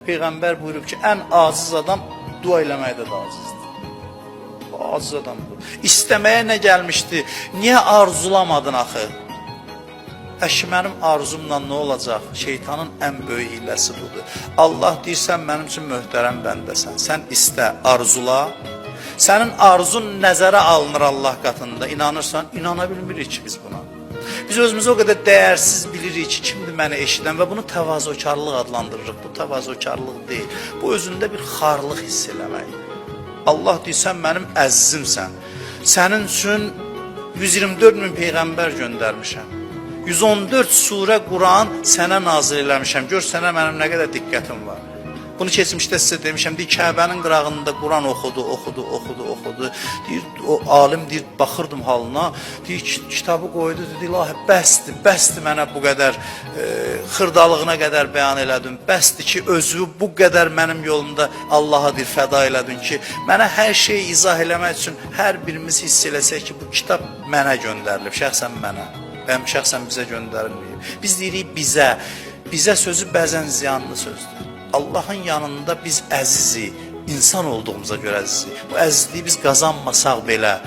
Peyğəmbər buyurub ki, ən aciz adam dua eləməkdə də acizdir. Bu aciz adamdır. İstəməyə nə gəlmişdi? Niyə arzulamadın axı? Əşi mənim arzumla nə olacaq? Şeytanın ən böyük hiləsi budur. Allah deyir, sən mənim üçün möhtərəm bəndəsən. Sən istə, arzula. Sənin arzun nəzərə alınır Allah qatında. İnanırsan? İnana bilmirik ki biz buna. Biz özümüzü o qədər dəyərsiz bilirik ki, kimdir məni eşidən və bunu təvazökarlıq adlandırırıq. Bu təvazökarlıq deyil. Bu özündə bir xarlıq hiss eləməkdir. Allah deyir, sən mənim əzizimsən. Sənin üçün 124 min peyğəmbər göndərmişəm. 114 surə Quran sənə nazil eləmişəm. Gör sənə mənim nə qədər diqqətim var. Bunu keçmişdə sizə demişəm. Deyir, Kəbənin qırağında Quran oxudu, oxudu, oxudu, oxudu. Deyir, o alim deyir, baxırdım halına. Deyir, kitabı qoydu, dedi, ilahi bəsdir, bəsdir mənə bu qədər xırdalığına qədər bəyan elədin. Bəsdir ki, özü bu qədər mənim yolumda Allaha deyir, fəda elədin ki, mənə hər şeyi izah eləmək üçün hər birimiz hiss eləsək ki, bu kitab mənə göndərilib, şəxsən mənə. Bəyəm şəxsən bizə göndərilməyib. Biz deyirik bizə. Bizə sözü bəzən ziyanlı sözdür. Allahın yanında biz əzizik, insan olduğumuza görə əzizik. Bu əzizliyi biz qazanmasaq belə.